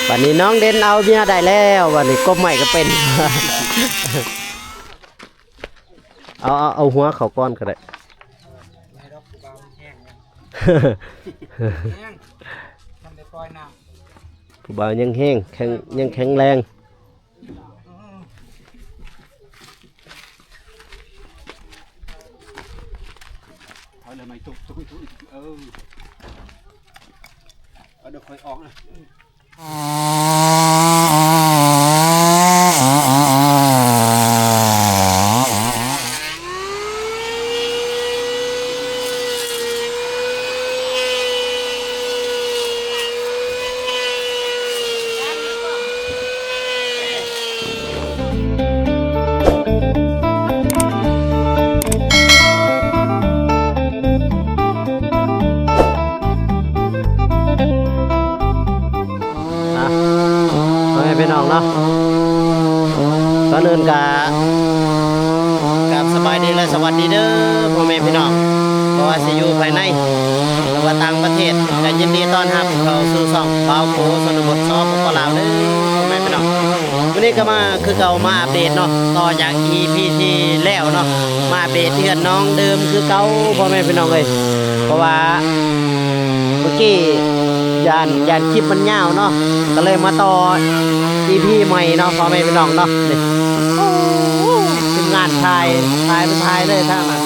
ບັດນີ້ນ້ອງເດັ່ນເອົາເມຍໄດ້ແລ້ວ ບັດນີ້ກົບໄມ້ກໍເປັນ ເອົາ ເອົາ ເອົາຫົວເຂົ້າກ່ອນກໍໄດ້ ຜູ້ບ່າວຍັງແຮງ ແຂງ ຍັງແຂງແຮງ. ເອົາເລີຍ ໄມ້ຕຸກ ຕຸກ ຕຸກ ເອີ ເອົາ ດຽວຄ່ອຍອອກນະ. ອ່ະ ພໍ່ແມ່ພີ່ນ້ອງເນາະ ກ່ອນອື່ນກະ ກາບສະບາຍດີ ແລະ ສະຫວັດດີເດີພໍ່ແມ່ພີ່ນ້ອງ ບໍ່ວ່າຊິຢູ່ພາຍໃນ ຫຼືວ່າຕ່າງປະເທດ ກະຍິນດີຕ້ອນຮັບເຂົ້າສູ່ຊ່ອງບ່າວໂກຊົນນະບົດ ສປປ ລາວ ເດີພໍ່ແມ່ພີ່ນ້ອງ. ມື້ນີ້ກະມາຄືເກົ່າ ມາອັບເດດເນາະ ຕໍ່ຈາກອີພີທີ່ແລ້ວເນາະ ມາອັບເດດເຮືອນນ້ອງເດີມຄືເກົ່າພໍ່ແມ່ພີ່ນ້ອງເອີຍ ເພາະວ່າ ເມື່ອກີ້ຢ້ານ ຢ້ານຄລິບມັນຍາວເນາະ ກໍເລີຍມາຕໍ່ອີພີໃໝ່ເນາະ ພໍ່ແມ່ພີ່ນ້ອງເນາະ. ນີ້ ໂອ້ ທີມງານຖ່າຍ ຖ່າຍໄປຖ່າຍເລີຍທາງນັ້ນ.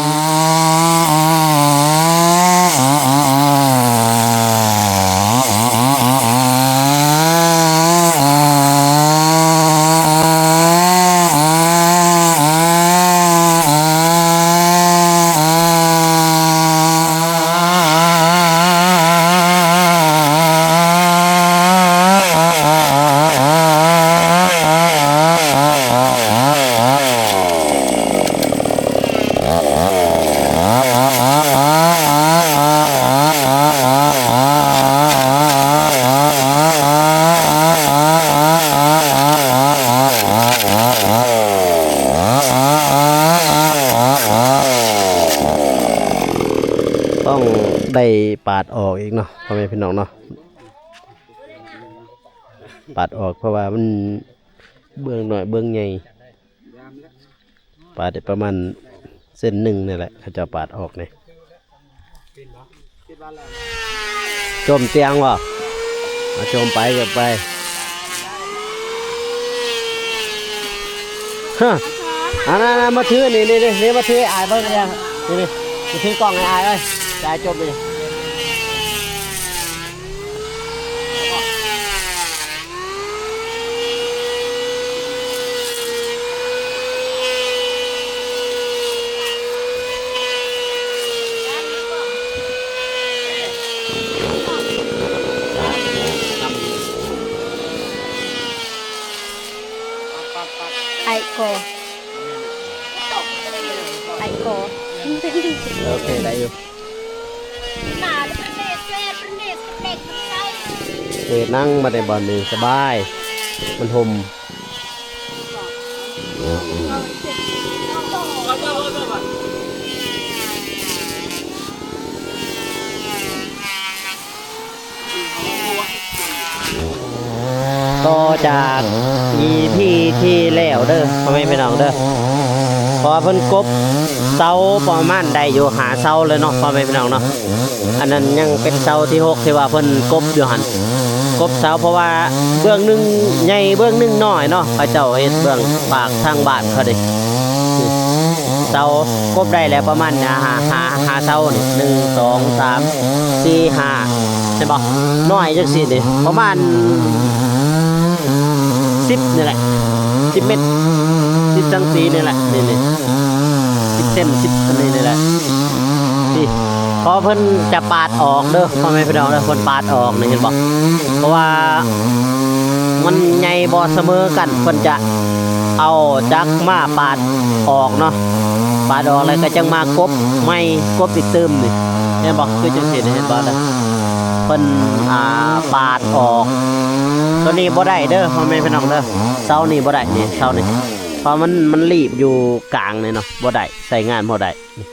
ຕ້ອງໄດ້ປາດອອກອີກເນາະ ພໍ່ແມ່ພີ່ນ້ອງເນາະ ປາດອອກ ເພາະວ່າມັນເບື້ອງນ້ອຍເບື້ອງໃຫຍ່ ປາດໄດ້ປະມານເຊັນໜຶ່ງນີ້ແຫຼະ ເຂົາເຈົ້າປາດອອກນີ້. ຈົ່ມຕຽງບໍ່? ເອົາ ຈົ່ມໄປ ຈົ່ມໄປ. ຮະ ອັນນັ້ນ ມາຖືນີ້ ນີ້ ນີ້ ມາຖືໃຫ້ອ້າຍເບິ່ງແດ່ ນີ້ ນີ້ ມາຖືກ້ອງໃຫ້ອ້າຍເອີຍ ຈະອ້າຍຈົບນີ້. ໄອ້ກໍ ໄອ້ກໍ ໂອເຄ ໄດ້ຢູ່. ເອີ ນັ່ງບັດນີ້ ບ່ອນນີ້ສະບາຍ ມັນຮົ່ມ. ຕໍ່ຈາກອີພີທີ່ແລ້ວເດີ ພໍ່ແມ່ພີ່ນ້ອງເດີ ເພາະວ່າເພິ່ນກົບເສົາປະມານໄດ້ຢູ່ຫ້າເສົາເລີຍເນາະ ພໍ່ແມ່ພີ່ນ້ອງເນາະ. ອັນນັ້ນຍັງເປັນເສົາທີຫົກທີ່ວ່າເພິ່ນກົບຢູ່ຫັ້ນ ກົບເສົາ ເພາະວ່າເບື້ອງໜຶ່ງໃຫຍ່ເບື້ອງໜຶ່ງນ້ອຍເນາະ ເຂົາເຈົ້າເຮັດເບື້ອງປາກທາງບ້ານເຂົາເດ້. ເສົາກົບໄດ້ແລ້ວປະມານຫ້າ ຫ້າ ຫ້າເສົານີ້ ໜຶ່ງ ສອງ ສາມ ສີ່ ຫ້າ ເຫັນບໍ່ ນ້ອຍຈັ່ງຊີ້ນີ້ ປະມານສິບນີ້ແຫຼະ ສິບເມັດ ສິບສັງຕີນີ້ແຫຼະ ນີ້ ນີ້ ສິບເຊັນ ສິບອັນນີ້ນີ້ແຫຼະ ນີ້ ເພາະເພິ່ນຈະປາດອອກເດີ ພໍ່ແມ່ພີ່ນ້ອງເດີ ເພິ່ນປາດອອກນີ້ ເຫັນບໍ່ ເພາະວ່າມັນໃຫຍ່ບໍ່ສະເໝີກັນ ເພິ່ນຈະ ເອົາຈັກມາປາດອອກເນາະ ປາດອອກແລ້ວກໍຈັ່ງມາກົບໃໝ່ ກົບອີກຕື່ມນີ້ ເຫັນບໍ່ ຄືຈັ່ງຊີ້ ເຫັນບໍ່ ເພິ່ນ ອ່າ ປາດອອກ ໂຕນີ້ບໍ່ໄດ້ເດີ ພໍ່ແມ່ພີ່ນ້ອງເດີ ເສົານີ້ບໍ່ໄດ້ ນີ້ ເສົານີ້ ເພາະມັນ ມັນລີບຢູ່ກາງນີ້ເນາະ ບໍ່ໄດ້ ໃຊ້ງານບໍ່ໄດ້ ນີ້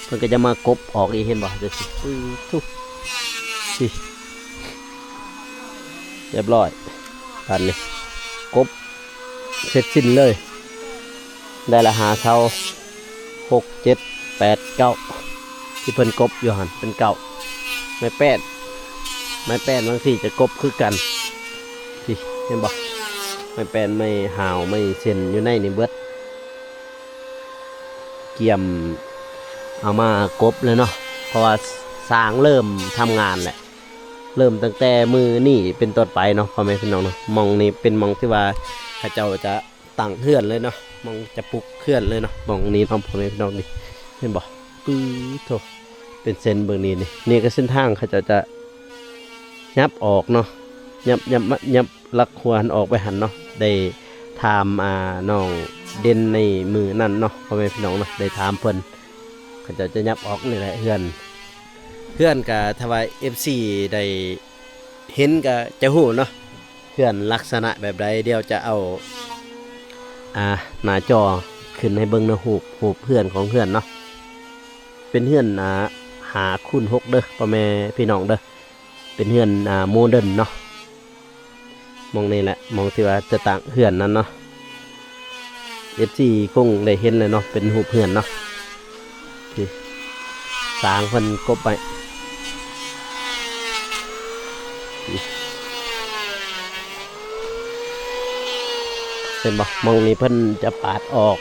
ເພິ່ນກໍຈະມາກົບອອກອີກ ເຫັນບໍ່ ຈັ່ງຊີ້ ອື ທຸ ນີ້. ຮຽບຮ້ອຍ ບາດນີ້ ກົບເສັດສິ້ນເລີຍ ໄດ້ລະຫ້າເສົາ ຫົກ ເຈັດ ແປດ ເກົ້າ ທີ່ເພິ່ນກົບຢູ່ຫັ້ນເປັນເກົ້າ ໄມ້ແປ້ນ ໄມ້ແປ້ນບາງທີຈະກົບຄືກັນ ນີ້ ເຫັນບໍ່? ໄມ້ແປ້ນ ໄມ້ຫາວ ໄມ້ເຊັນຢູ່ໃນນີ້ເບິດ ກຽມເອົາມາກົບແລ້ວເນາະ ເພາະວ່າຊ່າງເລີ່ມທຳງານແຫຼະ ເລີ່ມຕັ້ງແຕ່ມື້ນີ້ເປັນຕົ້ນໄປເນາະ ພໍ່ແມ່ພີ່ນ້ອງເນາະ. ໝ່ອງນີ້ເປັນໝ່ອງທີ່ວ່າເຂົາເຈົ້າຈະຕັ້ງເຮືອນເລີຍເນາະ ໝ່ອງຈະປຸກເຮືອນເລີຍເນາະ ໝ່ອງນີ້ເນາະ ພໍ່ແມ່ພີ່ນ້ອງນີ້ ເຫັນບໍ່? ປຶໂທ້ ເປັນເສັ້ນເບິ່ງນີ້ ນີ້ ນີ້ກໍເສັ້ນທາງເຂົາເຈົ້າຈະຫຍັບອອກເນາະ ຫຍັບ ຫຍັບ ຫຍັບຫຼັກຮົ້ວຫັ້ນອອກໄປຫັ້ນເນາະ. ໄດ້ຖາມ ອ່າ ນ້ອງເດັ່ນໃນມື້ນັ້ນເນາະ ພໍ່ແມ່ພີ່ນ້ອງເນາະ ໄດ້ຖາມເພິ່ນ ເຂົາເຈົ້າຈະຫຍັບອອກນີ້ແຫຼະ ເຮືອນ ເຮືອນກະຖ້າວ່າເອັຟຊີໄດ້ເຫັນກະຈະຮູ້ເນາະ ເຮືອນລັກສະນະແບບໃດ. ດຽວຈະເອົາ ອ່າ ໜ້າຈໍຂຶ້ນໃຫ້ເບິ່ງເນາະ ຮູບ ຮູບເຮືອນຂອງເຮືອນເນາະ ເປັນເຮືອນ ອ່າ ຫ້າຄູນຫົກເດີ ພໍ່ແມ່ພີ່ນ້ອງເດີ ເປັນເຮືອນ ອ່າ ໂມເດີນເນາະ. ໝ່ອງນີ້ແຫຼະ ໝ່ອງທີ່ວ່າຈະຕັ້ງເຮືອນນັ້ນເນາະ ເອັຟຊີຄົງໄດ້ເຫັນແລ້ວເນາະ ເປັນຮູບເຮືອນເນາະ ນີ້ ຊ່າງເພິ່ນກົບໄວ້ ນີ້ ເຫັນບໍ່? ໝ່ອງນີ້ເພິ່ນຈະປາດອອກ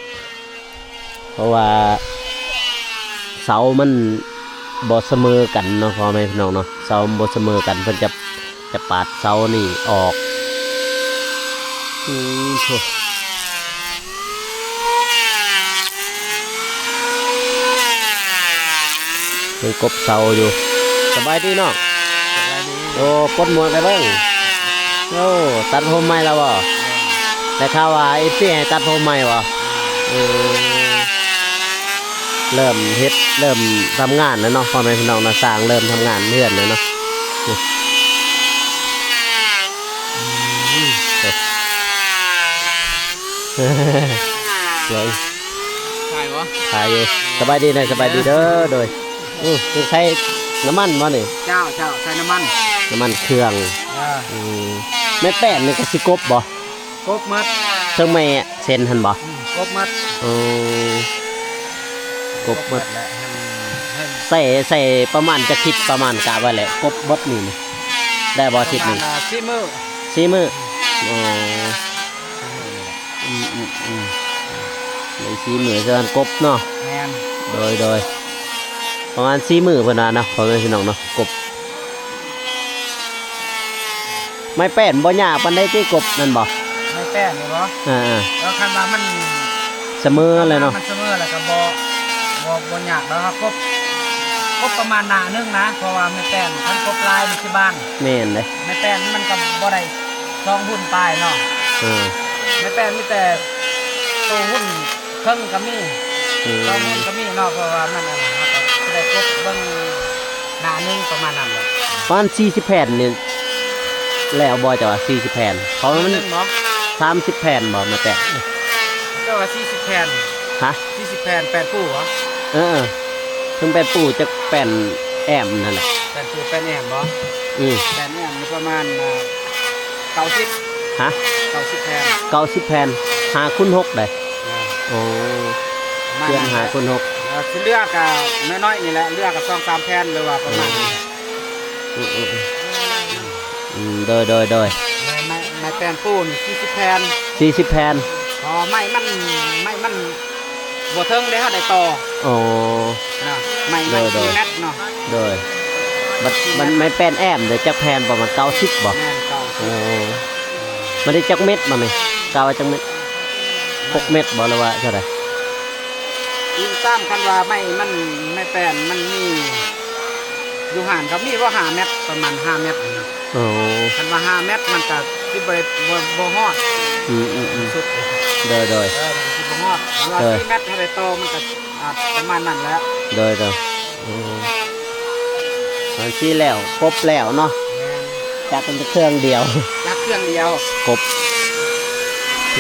ເພາະວ່າເສົາມັນບໍ່ສະເໝີກັນເນາະ ພໍ່ແມ່ພີ່ນ້ອງເນາະ ເສົາມັນບໍ່ສະເໝີກັນ ເພິ່ນຈະ ຈະປາດເສົານີ້ອອກ. ອືມ ໂທ້ ຍັງກົບເສົາຢູ່. ສະບາຍດີນ້ອງ. ສະບາຍດີ. ໂອ້ ປົດໝວກໄດ້ເບິ່ງ. ໂອ້ ຕັດຜົມໃໝ່ແລ້ວບໍ່? ໄດ້ຂ່າວວ່າເອັຟຊີໃຫ້ຕັດຜົມໃໝ່ບໍ່? ເອີ ເລີ່ມເຮັດ ເລີ່ມທຳງານແລ້ວເນາະ ພໍ່ແມ່ພີ່ນ້ອງເນາະ ຊ່າງເລີ່ມທຳງານເຮືອນແລ້ວເນາະ. ອືມ ເບິ່ງ ຖ່າຍບໍ່? ຖ່າຍຢູ່. ສະບາຍດີນາຍ ສະບາຍດີເດີ. ໂດຍ. ອື ເປັນໃຊ້ນ້ຳມັນບໍ່ນີ້? ເຈົ້າ ເຈົ້າ ໃຊ້ນ້ຳມັນ ນ້ຳມັນເຄື່ອງ. ເອີ ອືມ ແມ່ແປ້ນນີ້ກໍຊິກົບບໍ່? ກົບໝົດ ເທິງແມ່ເຊັນຫັ້ນບໍ່? ອືມ ກົບໝົດ. ໂອ້ ກົບໝົດ ກົບໝົດແຫຼະ. ໃສ່ ໃສ່ປະມານຈັກທິດ? ປະມານກະໄວ້ແຫຼະ ກົບໝົດນີ້ ໄດ້ບໍ່ທິດໜຶ່ງ? ປະມານສີ່ມື້. ສີ່ມື້. ໂອ້ ສີ່ມື້ນີ້ແຫຼະ. ອືມ ອືມ ອືມ ໃນສີ່ມື້ເທົ່ານັ້ນກົບເນາະ. ແມ່ນ. ໂດຍ ໂດຍ ປະມານສີ່ມື້ເພິ່ນວ່າເນາະ ພໍ່ແມ່ພີ່ນ້ອງເນາະ ກົບ. ໄມ້ແປ້ນບໍ່ຍາກປານໃດຕິ ກົບນັ້ນບໍ່? ໄມ້ແປ້ນນີ້ບໍ່? ເອີໆ ເອີ ຄັນວ່າມັນສະເໝີແລ້ວເນາະ ມັນສະເໝີແລ້ວກໍບໍ່ ບໍ່ ບໍ່ຍາກດອກ. ເຮົາກົບ ກົບປະມານໜ້າໜຶ່ງນະ ເພາະວ່າໄມ້ແປ້ນຄັນກົບຫຼາຍມັນຊິບາງ. ແມ່ນເດ້ ໄມ້ແປ້ນມັນກໍບໍ່ໄດ້ສອງຮຸ້ນປາຍເນາະ. ເອີ ໄມ້ແປ້ນມີແຕ່ໂຕຮຸ້ນເຄິ່ງກໍມີ ອືມ ສອງຮຸ້ນກໍມີເນາະ ເພາະວ່າມັນອັນນັ້ນ ເຮົາກໍຊິໄດ້ກົບເບິ່ງໜ້າໜຶ່ງປະມານນັ້ນແຫຼະ. ປະມານສີ່ສິບແຜ່ນນີ້ແລ້ວບໍ່ ເຈົ້າວ່າສີ່ສິບແຜ່ນ? ເພາະວ່າມັນ ໜຶ່ງບໍ່? ສາມສິບແຜ່ນບໍ່ ໄມ້ແປ້ນ? ເຈົ້າວ່າສີ່ສິບແຜ່ນ. ຮະ? ສີ່ສິບແຜ່ນ ແປ້ນປູບໍ່? ເອີ ເຖິງແປ້ນປູຈັກແປ້ນແອ້ມນັ້ນແຫຼະ. ແປ້ນປູແປ້ນແອ້ມບໍ່? ອືມ ແປ້ນແອ້ມນີ້ປະມານ ເອີ ເກົ້າສິບ. ຮະ? ເກົ້າສິບແຜ່ນ. ເກົ້າສິບແຜ່ນ ຫ້າຄູນຫົກເດ້. ເອີ ໂອ້ ປະມານ ເຮືອນຫ້າຄູນຫົກ ເອີ ຊິເຫຼືອກໍນ້ອຍໆນີ້ແຫຼະ ເຫຼືອກໍສອງສາມແຜ່ນ ຫຼືວ່າປະມານນີ້. ອືມ ອືມ ອືມ ອືມ ໂດຍ ໂດຍ ໂດຍ. ໄມ້ ໄມ້ ໄມ້ແປ້ນປູນີ້ສີ່ສິບແຜ່ນ. ສີ່ສິບແຜ່ນ. ອໍ ໄມ້ມັນ ໄມ້ມັນບໍ່ເຖິງເດ້ ເຮົາໄດ້ຕໍ່. ອໍ ນະ ໄມ້ ໄມ້ ໂດຍ ໂດຍ ສີ່ແມັດເນາະ. ໂດຍ ບັດ ບັດໄມ້ແປ້ນແອ້ມເດ້ ຈັກແຜ່ນປະມານເກົ້າສິບບໍ່? ແມ່ນ ເກົ້າສິບ. ໂອ້ ມັນໄດ້ຈັກເມັດບັດນີ້? ກະວ່າຈັກເມັດ? ຫົກເມັດບໍ່ ຫຼືວ່າເທົ່າໃດ? ອີງຕາມຄັນວ່າໄມ້ມັນ ໄມ້ແປ້ນມັນມີ ຢູ່ຮ້ານກໍມີບໍ່ ຫ້າແມັດ ປະມານຫ້າແມັດນີ້ນະ. ໂອ້ ຄັນວ່າຫ້າແມັດມັນກໍຊິບໍ່ໄດ້ ບໍ່ ບໍ່ຮອດ. ອືມ ອືມ ອືມ ສຸດເດ້. ໂດຍ ໂດຍ ເອີ ມັນຊິບໍ່ຮອດ. ຄັນວ່າ ເອີ ສີ່ແມັດເທົ່າໃດຕໍ່ ມັນກໍ ອ່າ ປະມານນັ້ນແຫຼະ. ໂດຍ ໂດຍ ອືມ ອັນຊີ້ແລ້ວ ກົບແລ້ວເນາະ. ແມ່ນ. ຈັກເປັນເຄື່ອງດຽວ ຈັກເຄື່ອງດຽວ ກົບ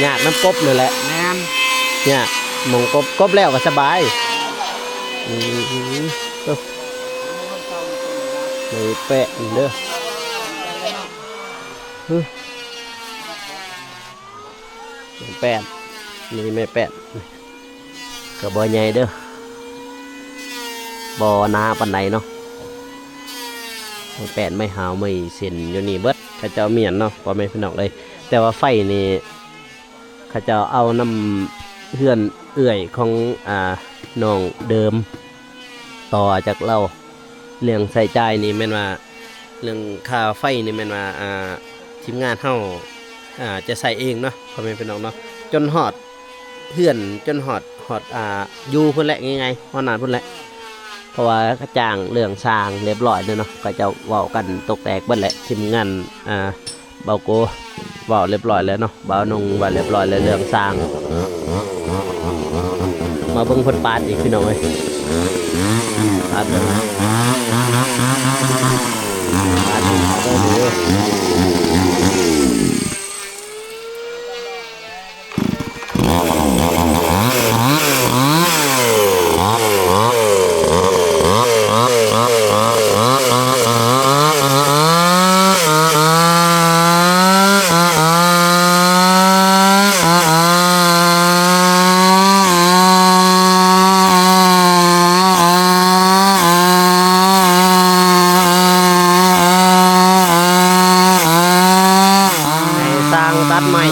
ຍາກນຳກົບນີ້ແຫຼະ. ແມ່ນ. ຍາກ ໝ່ອງກົບ ກົບແລ້ວກໍສະບາຍ. ອືມ ໂອ້ ໄມ້ແປ້ນເດີ. ແມ່ແປ້ນ ນີ້ແມ່ແປ້ນ ກໍບໍ່ໃຫຍ່ເດີ້ ບໍ່ໜາປານໃດເນາະ. ແມ່ແປ້ນ ໄມ້ຫາວ ໄມ້ເສັ້ນຢູ່ນີ້ເບິດ ເຂົາເຈົ້າມ້ຽນເນາະ ພໍ່ແມ່ພີ່ນ້ອງເອີຍ. ແຕ່ວ່າໄຟນີ້ ເຂົາເຈົ້າເອົານຳເຮືອນເອື້ອຍຂອງ ອ່າ ນ້ອງເດີມ ຕໍ່ຈາກລາວ. ເລື່ອງໃຊ້ຈ່າຍນີ້ແມ່ນວ່າ ເລື່ອງຄ່າໄຟນີ້ແມ່ນວ່າ ອ່າ ທີມງານເຮົາ ອ່າ ຈະໃຊ້ເອງເນາະ ພໍ່ແມ່ພີ່ນ້ອງເນາະ ຈົນຮອດເຮືອນ ຈົນຮອດ ຮອດ ອ່າ ຢູ່ພຸ້ນແຫຼະ ງ່າຍໆ ຮອດນັ້ນພຸ້ນແຫຼະ. ເພາະວ່າເຂົາຈ້າງເລື່ອງຊ່າງຮຽບຮ້ອຍແລ້ວເນາະ ເຂົາເຈົ້າເວົ້າກັນຕົກແຕກເບິດແຫຼະ ທີມງານ ອ່າ ບ່າວໂກເວົ້າຮຽບຮ້ອຍແລ້ວເນາະ ບ່າວນົງເວົ້າຮຽບຮ້ອຍແລ້ວເລື່ອງຊ່າງ. ມາເບິ່ງເພິ່ນປາດອີກ ພີ່ນ້ອງເອີຍ ປາດເບິ່ງ ປາດເບິ່ງ ເບິ່ງເດີ້. ໃຫ້ຊ່າງຕັດໄມ້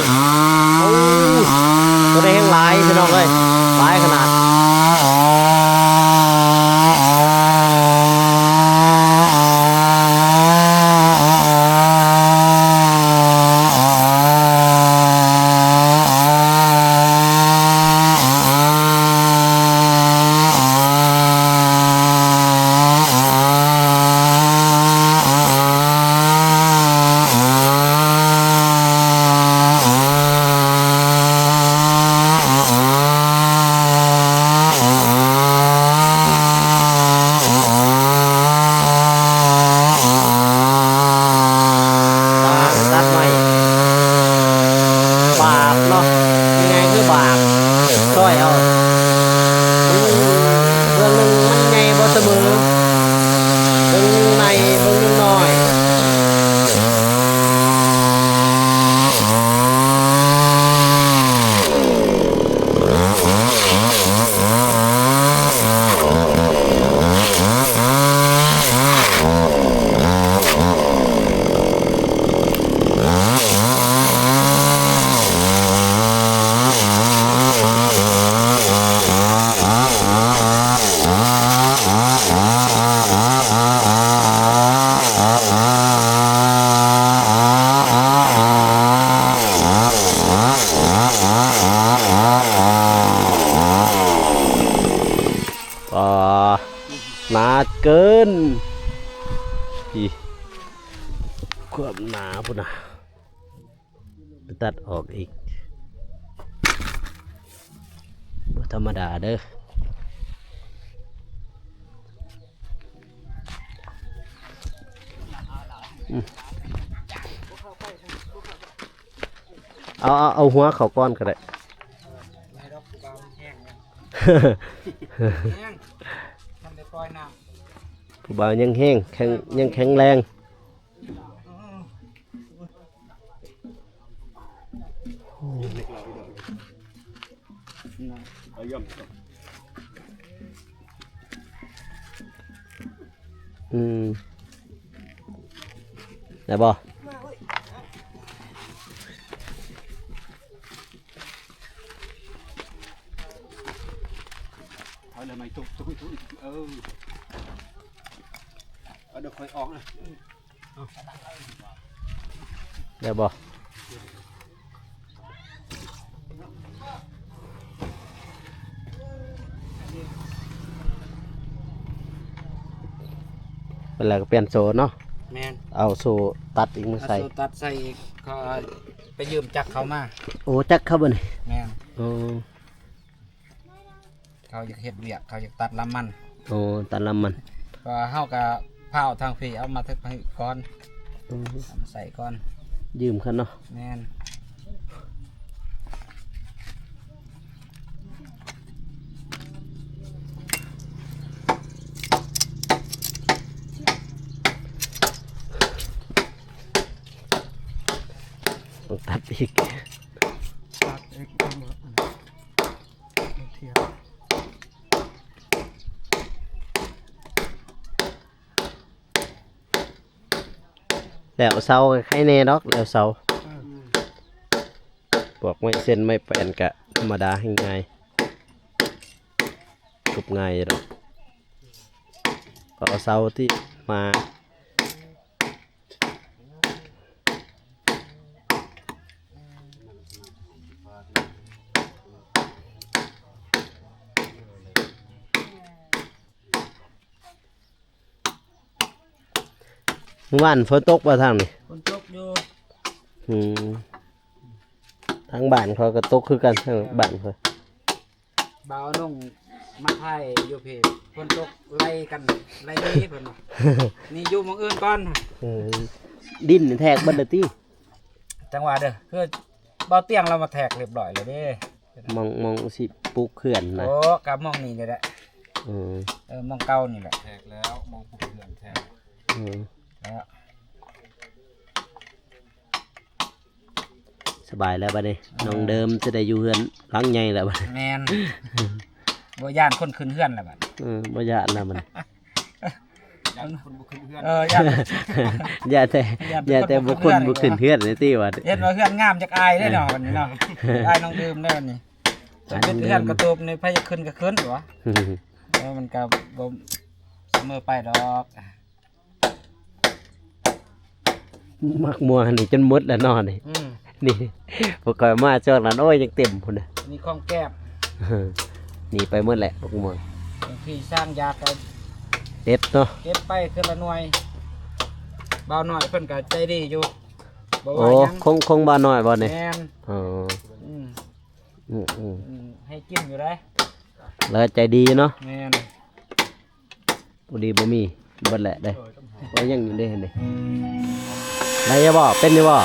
ໂອ້ ໂຕນີ້ແຮງຫຼາຍ ພີ່ນ້ອງເອີຍ ຫຼາຍຂະໜາດ. ຕັດໄມ້ ບາກເນາະ ງ່າຍໆຄືບາກ ຊອຍເອົາ ມັນເບື້ອງໜຶ່ງມັນໃຫຍ່ບໍ່ສະເໝີ ເບິ່ງໃນເບິ່ງນ້ອຍ. ປາ ໜາເກີນ ພີ້ ຄວາມໜາພຸ້ນນະ ໄປຕັດອອກອີກ ບໍ່ທຳມະດາເດີ້. ອືມ ເອົາ ເອົາ ເອົາຫົວເຂົ້າກ່ອນກໍໄດ້ ຜູ້ບ່າວຍັງແຮງ ແຂງ ຍັງແຂງແຮງ. ອືມ ໄດ້ບໍ່? ເອົາແລ້ວ ໄມ້ທຸບ ທຸບ ທຸບ ເອີ ເອົາ ດຽວຄ່ອຍອອກນະ. ໄດ້ບໍ່? ເວລາກໍປ່ຽນໂສ້ເນາະ. ແມ່ນ ເອົາໂສ້ຕັດອີກມາໃສ່ ເອົາໂສ້ຕັດໃສ່ອີກ ເຂົາໄປຢືມຈັກເຂົາມາ. ໂອ້ ຈັກເຂົາບໍ່ນີ້? ແມ່ນ ໂອ້. ເຂົາຢາກເຮັດວຽກ ເຂົາຢາກຕັດລຳມັນ. ໂອ້ ຕັດລຳມັນ ເພາະວ່າເຮົາກະພາວທາງພີ້ເອົາມາຖືກໃຫ້ກ່ອນ. ອືມ ເອົາມາໃສ່ກ່ອນ ຢືມເຂົາເນາະ. ແມ່ນ ເ ຕ້ອງຕັດອີກ ຕັດອີກ ເທຽບ ແລ້ວເສົາກໍໄຄແດ່ດອກ ແລ້ວເສົາ ອືມ ພວກໄມ້ເຊັ່ນໄມ້ແປ້ນກະທຳມະດາ ງ່າຍ ກົບງ່າຍດອກ ກໍເອົາເສົາທີ່ມາ ມື້ວານຝົນຕົກບໍ່ທາງນີ້? ຝົນຕົກຢູ່ ອືມ ທາງບ້ານຂ້ອຍກໍຕົກຄືກັນ ທາງບ້ານຂ້ອຍ ບ່າວນົງມາຖ່າຍຢູ່ພີ້ ຝົນຕົກໄລ່ກັນ ໄລ່ໜີເພິ່ນວ່າ ນີ້ຢູ່ໝ່ອງອື່ນກ່ອນ ເອີ ດິນແທກເບິດແລ້ວຕິ? ຈັ່ງວ່າເດີ ຄືບ່າວຕຽງລາວມາແທກຮຽບຮ້ອຍແລ້ວເດ້ ໝ່ອງ ໝ່ອງຊິປຸກເຮືອນນະ ໂອ້ ກໍໝ່ອງນີ້ແຫຼະ ເອີ ເອີ ໝ່ອງເກົ່ານີ້ແຫຼະ ແທກແລ້ວ ໝ່ອງປຸກເຮືອນແທກ ເອີ ແລ້ວ ສະບາຍແລ້ວບັດນີ້ ເອີ ນ້ອງເດີມຈະໄດ້ຢູ່ເຮືອນຫຼັງໃຫຍ່ແລ້ວບັດນີ້ ແມ່ນ ບໍ່ຢ້ານຄົນຂຶ້ນເຮືອນແລ້ວບັດນີ້ ເອີ ບໍ່ຢ້ານແລ້ວບັດນີ້ ຢ້ານຄົນບໍ່ຂຶ້ນເຮືອນ ເອີ ຢ້ານ ຢ້ານແຕ່ ຢ້ານແຕ່ ຢ້ານແຕ່ບຸກຄົນບໍ່ຂຶ້ນເຮືອນນີ້ຕິວ່າ ເຮັດວ່າເຮືອນງາມຈັກອາຍເດ້ເນາະ ບັດນີ້ເນາະ ອາຍນ້ອງເດີມເດ້ບັດນີ້ ເຮັດເຮືອນກະຕູບນີ້ ໃຜຢາກຂຶ້ນກໍຂຶ້ນຕົວະ ເອີ ມັນກໍບໍ່ສະເໝີໄປດອກ. ໝາກມ່ວງນີ້ຈົນໝົດແລ້ວເນາະນີ້ ອືມ ນີ້ ພວກຂ້ອຍມາຊ່ວງນັ້ນ ໂອ້ຍ ຍັງເຕັມພຸ້ນນະ ມີຂອງແກ້ມ ນີ້ໄປໝົດແຫຼະໝາກມ່ວງ ບາງທີສ້າງຢາກກໍເດັດເນາະ ເກັບໄປເທື່ອລະໜ່ວຍ ບ່າວນ້ອຍເພິ່ນກໍໃຈດີຢູ່ ບໍ່ວ່າຫຍັງ ໂອ້ ຄົງ ຄົງບ່າວນ້ອຍບໍ່ນີ້? ແມ່ນ ອໍ ອືມ ອືມ ອືມ ໃຫ້ກິນຢູ່ເດ້ ແລ້ວໃຈດີເນາະ ແມ່ນ ພໍດີບໍ່ມີ ເບິດແຫຼະເດ້ ໂອ້ຍ ຍັງຢູ່ເດ້ ເຫັນເດ້ ໄດ້ຢູ່ບໍ່? ເປັນຢູ່ບໍ່?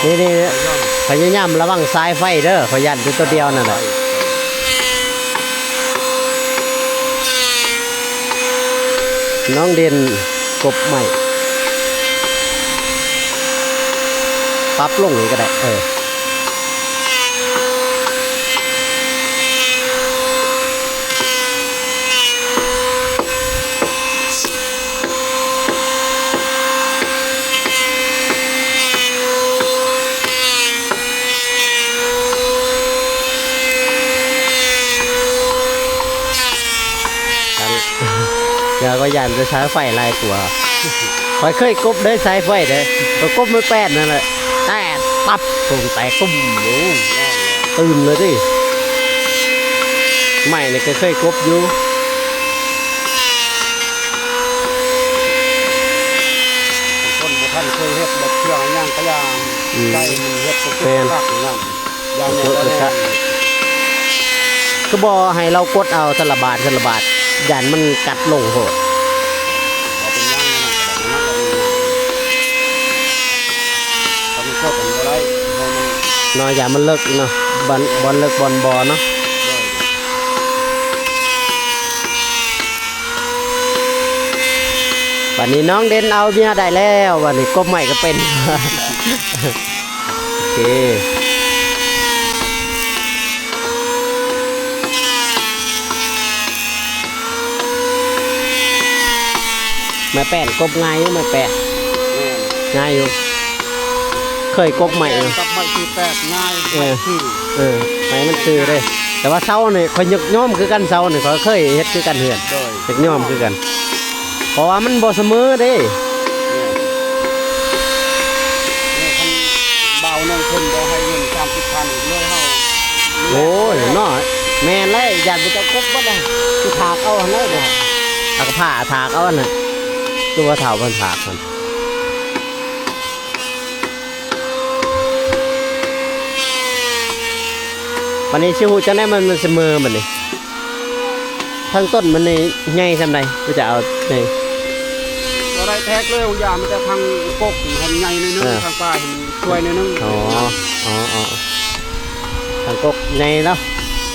ນີ້ໆ ພະຍາຍາມລະວັງສາຍໄຟເດີ ຂ້ອຍຢ້ານແຕ່ຕົວດຽວນັ້ນແຫຼະ ນ້ອງເດັ່ນ ກົບໄມ້ ປັບລົງນີ້ກໍໄດ້ ເອີ. ຢ່າ ຂ້ອຍຢ້ານແຕ່ສາຍໄຟຫຼາຍກວ່າ ຂ້ອຍເຄີຍກົບເດ້ສາຍໄຟເດ້ ກໍກົບໄມ້ແປ້ນນັ້ນແຫຼະ ແຕກ ປັບ ໂປ່ງແຕກ ຕຸ້ມ ໂອ້ ຕື່ມເລີຍຕິ ໄມ້ນີ້ກໍເຄີຍກົບຢູ່ ຄົນບໍ່ທັນເຄີຍເຮັດແບບເຄື່ອງຫຍັງກະຢ່າ ອືມ ໃຊ້ມັນເຮັດ ແມ່ນ ຄັກນັ້ນ ຢ່າງແນ່ ກໍແນ່ ຄືບໍ່ໃຫ້ລາວກົດເອົາ ເທື່ອລະບາດ ເທື່ອລະບາດ ຢ້ານມັນກັດລົງໂພດ ບໍ່ເປັນຫຍັງ ເນາະ ຢ່າມັນເລິກເນາະ ບ່ອນ ບ່ອນເລິກບ່ອນບໍ່ເນາະ ບັດນີ້ນ້ອງເດັ່ນເອົາເມຍໄດ້ແລ້ວ ບັດນີ້ກົບໄມ້ກໍເປັນ ໂອເຄ ໄມ້ແປ້ນກົບງ່າຍຢູ່ ໄມ້ແປ້ນ ແມ່ນ ງ່າຍຢູ່ ເຄີຍກົບໄມ້ຢູ່ ກັບໄມ້ທີ່ແຕກງ່າຍ ເອີ ໄມ້ທີ່ ເອີ ໄມ້ມັນຊື່ເດ້ ແຕ່ວ່າເສົານີ້ຂ້ອຍຍາກຍ້ອມຄືກັນ ເສົານີ້ຂ້ອຍເຄີຍເຮັດຄືກັນເຮືອນ ໂດຍ ຢາກຍ້ອມຄືກັນ ເພາະວ່າມັນບໍ່ສະເໝີເດ້ ແມ່ນ ແມ່ນ ຄັນບ່າວນ້ອງເພິ່ນບໍ່ໃຫ້ເງິນສາມສິບພັນເລີຍເຮົາ ໂອ້ຍ ເນາະ ແມ່ນແລ້ວ ຢ້ານເຂົາເຈົ້າກົບເບິດແລ້ວ ຊິຖາກເອົາຫັ້ນແຫຼະ ເອົາຜ້າຖາກເອົາຫັ້ນນະ ຄືວ່າເຖົ້າເພິ່ນຖາກຫັ້ນ ບັດນີ້ຊິຮູ້ຈັ່ງໃດມັນ ມັນສະເໝີບັດນີ້? ທາງຕົ້ນມັນນີ້ໃຫຍ່ສ່ຳໃດ? ຄືຈະເອົາໃຫຍ່ ບໍ່ໄດ້ແທກເລີຍ ຢາມັນຈະທາງກົກຫັ້ນໃຫຍ່ໜ້ອຍໜຶ່ງ ເອີ ທາງປາຍຫັ້ນຊ່ວຍໜ້ອຍໜຶ່ງ ອໍ ອໍ ອໍ ທາງກົກໃຫຍ່ເນາະ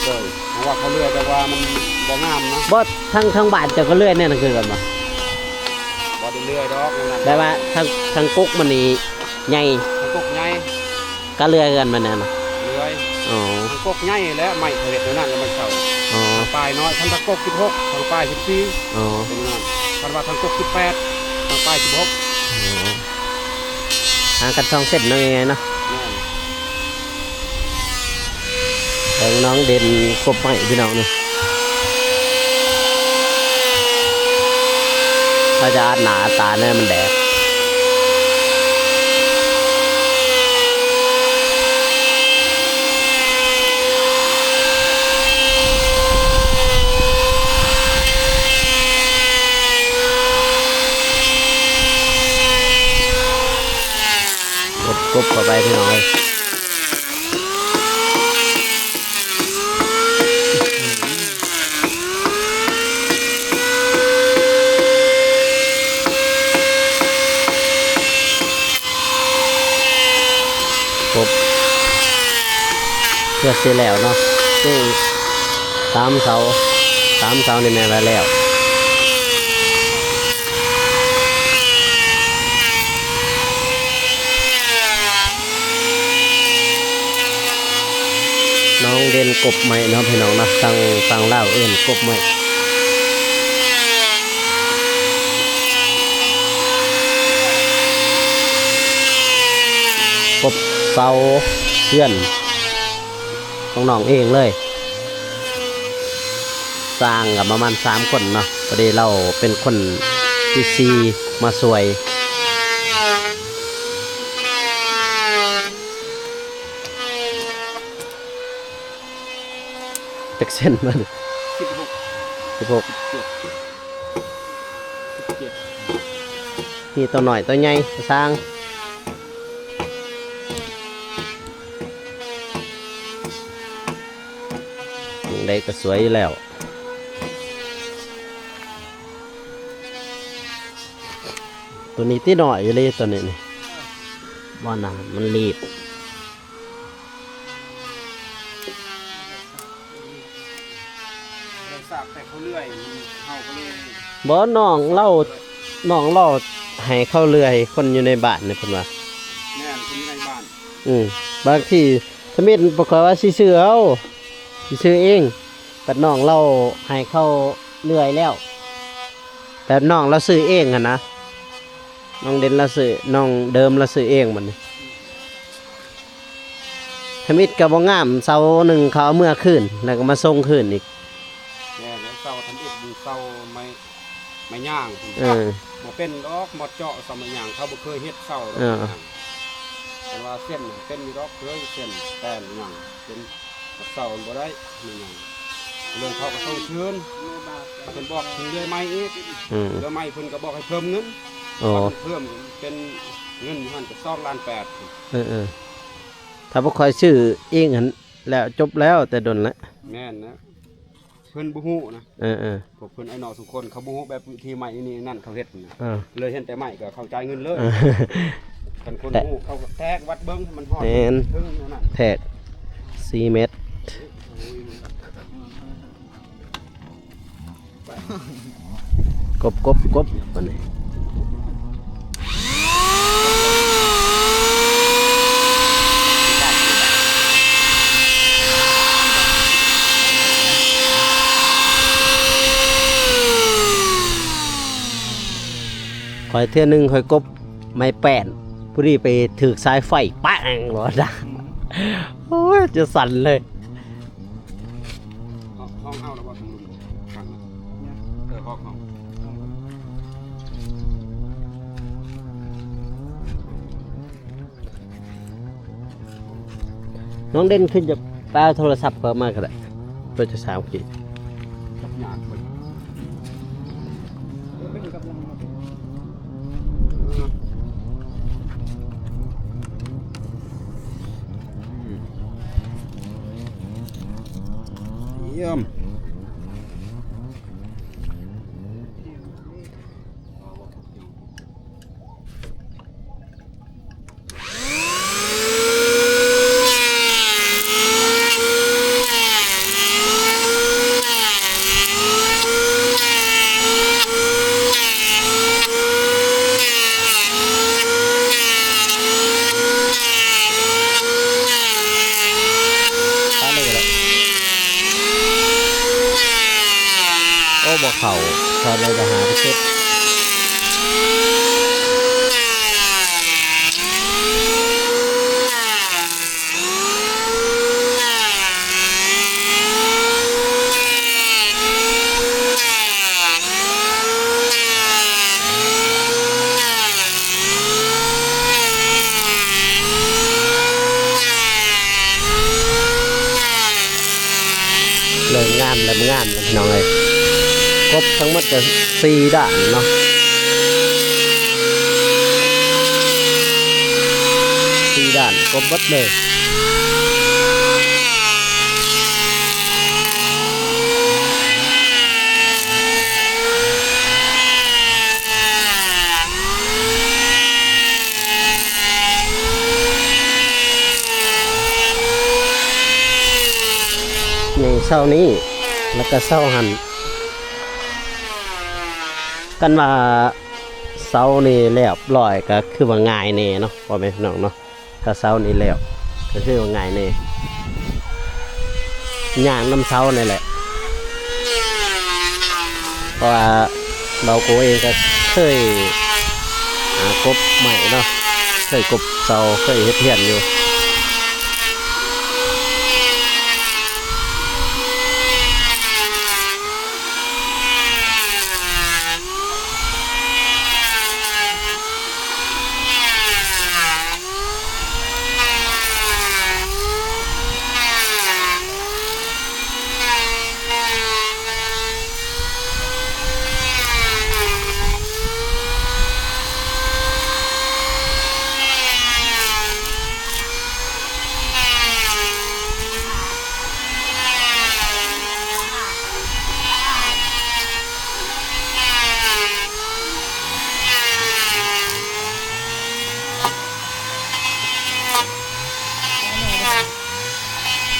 ໂດຍ ເພາະວ່າເຂົາເລື່ອຍ ແຕ່ວ່າມັນບໍ່ງາມນະ ບໍ່ ທາງ ທາງບ້ານເຈົ້າກໍເລື່ອຍແນວນັ້ນຄືກັນບໍ່? ບໍ່ໄດ້ ເລື່ອຍດອກນັ້ນ ແບບວ່າທາງ ທາງກົກມັນນີ້ໃຫຍ່ ທາງກົກໃຫຍ່ ກະເລື່ອຍເຮືອນມັນນັ້ນນະ ເລື່ອຍ ອໍ ທາງກົກໃຫຍ່ແລ້ວ ໄມ້ເຂົາເຮັດແນວນັ້ນແລ້ວມັນເຊົາ ອໍ ທາງປາຍນ້ອຍ ຄັນທາງກົກສິບຫົກ ທາງປາຍສິບສີ່ ອໍ ເປັນນັ້ນ ຄັນວ່າທາງກົກສິບແປດ ທາງປາຍສິບຫົກ ອໍ ຫ່າງກັນສອງເຊັນເນາະ ງ່າຍໆເນາະ ແມ່ນ. ເບິ່ງນ້ອງເດັ່ນກົບໄມ້ພີ່ນ້ອງນີ້ ເຂົາຈະອັດໜ້າອັດຕາແນວມັນແດດ ກົບ ກົບເຂົ້າໄປພີ່ນ້ອງເອີຍ. ຄົບ ເກືອບຊິແລ້ວເນາະ ນີ້ ສາມເສົາ ສາມເສົານີ້ແມ່ນວ່າແລ້ວ. ນ້ອງເດັ່ນກົບໄມ້ເນາະພີ່ນ້ອງເນາະ ທາງຝັ່ງລາວເອີ້ນກົບໄມ້ ກົບເສົາເຮືອນຂອງນ້ອງເອງເລີຍ. ຊ່າງກໍປະມານສາມຄົນເນາະ ພໍດີລາວເປັນຄົນທີສີ່ມາຊ່ວຍ ຈັກເຊັນມັນ ສິບຫົກ ສິບຫົກ ສິບເຈັດ ສິບເຈັດ ມີຕົວນ້ອຍຕົວໃຫຍ່ ຊ່າງ ຈັ່ງໃດກໍສວຍຢູ່ແລ້ວ. ຕົວນີ້ຕິໜ້ອຍອີ່ຫຼີ ຕົວນີ້ນີ້ ບໍ່ນະ ມັນລີບ ໄດ້ສາກແຕ່ເຂົາເລື່ອຍ ເຮົາກໍເລີຍ ບໍ່ ນ້ອງລາວ ນ້ອງລາວໃຫ້ເຂົາເລື່ອຍ ຄົນຢູ່ໃນບ້ານນີ້ເພິ່ນວ່າ ແມ່ນ ຄົນຢູ່ໃນບ້ານ ອືມ ບາງທີ ທຳອິດບໍ່ຄ່ອຍວ່າຊິຊື້ເອົາ ຊິຊື້ເອງ ບັດນ້ອງລາວໃຫ້ເຂົາເລື່ອຍແລ້ວ ແບບນ້ອງລາວຊື້ເອງຫັ້ນນະ ນ້ອງເດັ່ນລາວຊື້ ນ້ອງເດີມລາວຊື້ເອງບັດນີ້ ທຳອິດກໍບໍ່ງາມ ເສົາໜຶ່ງເຂົາເອົາເມືອຄືນ ແລ້ວກໍມາສົ່ງຄືນອີກ ແມ່ນແລ້ວ ເສົາທຳອິດມັນເສົາໄມ້ ໄມ້ຍາງ ເອີ ບໍ່ເປັນດອກ ມອດເຈາະເສົາໄມ້ຍາງ ເຂົາບໍ່ເຄີຍເຮັດເສົາດອກ ເອີ ແຕ່ວ່າເສັ້ນເປັນຢູ່ດອກ ເຄີຍເສັ້ນແປນຫຍັງ ເປັນເສົາມັນບໍ່ໄດ້ ມັນຫຍັງ ເລີຍເຂົາກໍສົ່ງຄືນ ເພິ່ນບອກເລື່ອຍໄມ້ອີກ ເອີ ເລື່ອຍໄມ້ເພິ່ນກໍບອກໃຫ້ເພີ່ມເງິນ ໂອ້ ເພີ່ມເປັນເງິນຢູ່ຫັ້ນກໍສອງລ້ານແປດ ເອີໆ ຖ້າບໍ່ຄ່ອຍຊື້ເອງຫັ້ນແລ້ວ ຈົບແລ້ວ ແຕ່ດົນແລ້ວ ແມ່ນແລ້ວ. ເພິ່ນບໍ່ຮູ້ນະ ເອີໆ ພວກເພິ່ນອ້າຍນ້ອງສອງຄົນ ເຂົາບໍ່ຮູ້ແບບວິທີໃໝ່ນີ້ນັ້ນ ເຂົາເຮັດນະ ເອີ ເລີຍເຫັນແຕ່ໄມ້ກໍເຂົາຈ່າຍເງິນເລີຍ ເອີ ຄັນຄົນຮູ້ເຂົາກໍແທກວັດເບິ່ງໃຫ້ມັນຮອດ ແມ່ນ ເຖິງນັ້ນ ແທກສີ່ແມັດ ກົບ ກົບ ກົບ ບັດນີ້ ຂ້ອຍເທື່ອໜຶ່ງຂ້ອຍກົບໄມ້ແປ້ນ ຜູ້ນີ້ໄປຖືກສາຍໄຟ ແປ້ງ ໂອ້ຍ ຈະສັ່ນເລີຍ. ຫ້ອງ ຫ້ອງເຮົາແລ້ວບໍ່ ທາງລຸມ ທາງນັ້ນ ເອີ ຫ້ອງ ຫ້ອງ ນ້ອງເດັ່ນຂຶ້ນຈະໄປເອົາໂທລະສັບເຂົ້າມາກໍໄດ້ ເພື່ອຈະສາວກີບ ຈັບຍາກເບິ່ງ ຢ້ຽມ. ເ ເຂົ້າ ເຂົາເລີຍໄປຫາໄປເກັບ. ເລີ່ມງາມ ເລີ່ມງາມແລ້ວພີ່ນ້ອງເອີຍ. ກົບທັງໝົດກໍສີ່ດ້ານເນາະ ສີ່ດ້ານ ກົບເບິດເລີຍ. ໃນເຊົ້ານີ້ ແລ້ວກໍເຊົ້າຫັ້ນ ຄັນວ່າເຊົ້ານີ້ລຽບຮ້ອຍກໍຄືວ່າງ່າຍແດ່ເນາະ ພໍ່ແມ່ພີ່ນ້ອງເນາະ. ຖ້າເຊົ້ານີ້ແລ້ວກໍຄືວ່າງ່າຍແດ່ ຍ່າງນຳເຊົ້ານີ້ແຫຼະ ເພາະວ່າບ່າວໂກເອງກໍເຄີຍ ອ່າ ກົບໄມ້ເນາະ ເຄີຍກົບເຊົ້າ ເຄີຍເຮັດເຮືອນຢູ່.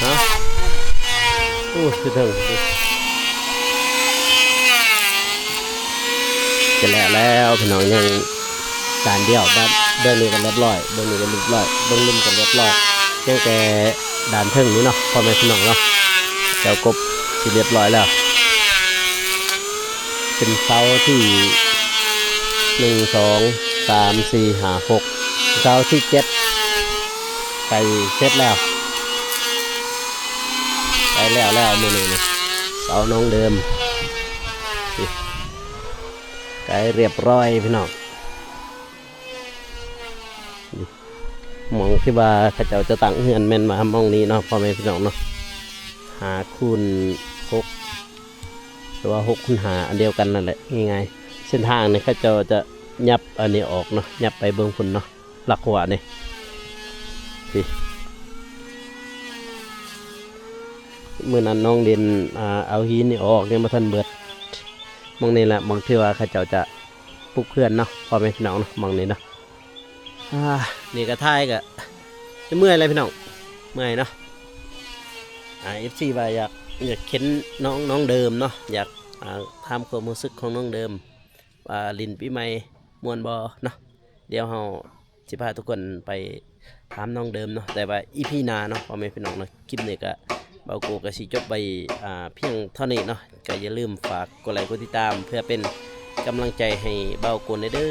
ຮະ ໂອ້ ຄືເຖິງ ຈະແລ້ວແລ້ວພີ່ນ້ອງ ຍັງ ດ້ານດຽວ ດ້ານເບື້ອງນີ້ກໍລຽບຮ້ອຍ ເບື້ອງນີ້ກໍລຽບຮ້ອຍ ເບື້ອງລຸ່ມກໍລຽບຮ້ອຍ ຍັງແຕ່ດ້ານເທິງນີ້ເນາະ ພໍ່ແມ່ພີ່ນ້ອງເນາະ. ເຈົ້າກົບຊິລຽບຮ້ອຍແລ້ວ ເປັນເສົາທີໜຶ່ງ ສອງ ສາມ ສີ່ ຫ້າ ຫົກ ເສົາທີເຈັດ ໃກ້ເສັດແລ້ວ ໃກ້ແລ້ວແລ້ວມື້ນີ້ນະ ເສົາໜອງເດີມ ໃກ້ລຽບຮ້ອຍພີ່ນ້ອງ. ໝ່ອງທີ່ວ່າເຂົາເຈົ້າຈະຕັ້ງເຮືອນແມ່ນວ່າໝ່ອງນີ້ເນາະ ພໍ່ແມ່ພີ່ນ້ອງເນາະ ຫ້າຄູນຫົກ ຫຼືວ່າຫົກຄູນຫ້າ ອັນດຽວກັນນັ້ນແຫຼະ ງ່າຍໆ. ເສັ້ນທາງນີ້ເຂົາເຈົ້າຈະຫຍັບອັນນີ້ອອກເນາະ ຫຍັບໄປເບື້ອງພຸ້ນເນາະ ຫຼັກຂົວນີ້ ມື້ນັ້ນນ້ອງເດັ່ນ ອ່າ ເອົາຫີນນີ້ອອກ ຍັງບໍ່ທັນເບິດ. ໝ່ອງນີ້ແຫຼະ ໝ່ອງທີ່ວ່າເຂົາເຈົ້າຈະ ປຸກເຮືອນເນາະ ພໍ່ແມ່ພີ່ນ້ອງເນາະ ໝ່ອງນີ້ເນາະ. ອ່າ ນີ້ກໍຖ່າຍກໍຈະເມື່ອຍແລ້ວພີ່ນ້ອງ ເມື່ອຍເນາະ. ອ່າ ເອັຟຊີ ວ່າຢາກ ຢາກເຫັນນ້ອງ ນ້ອງເດີມເນາະ ຢາກ ອ່າ ຖາມຄວາມຮູ້ສຶກຂອງນ້ອງເດີມ ວ່າຫຼິ້ນປີໃໝ່ມ່ວນບໍ່ເນາະ. ດຽວເຮົາ ຊິພາທຸກຄົນໄປຖາມນ້ອງເດີມເນາະ ແຕ່ວ່າອີພີໜ້າເນາະ ພໍ່ແມ່ພີ່ນ້ອງເນາະ. ຄລິບນີ້ກະ ບ່າວໂກກະຊິຈົບໄວ້ ອ່າ ພຽງເທົ່ານີ້ເນາະ. ກະຢ່າລືມຝາກກົດໄລກົດຕິດຕາມ ເພື່ອເປັນກຳລັງໃຈໃຫ້ບ່າວໂກແດ່ເດີ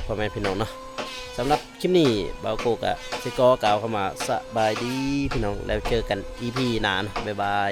ພໍ່ແມ່ພີ່ນ້ອງເນາະ. ສຳລັບຄລິບນີ້ ບ່າວໂກກະຊິຂໍກ່າວຄຳວ່າ ສະບາຍດີພີ່ນ້ອງ ແລ້ວເຈີກັນອີພີໜ້າເນາະ ບາຍບາຍ.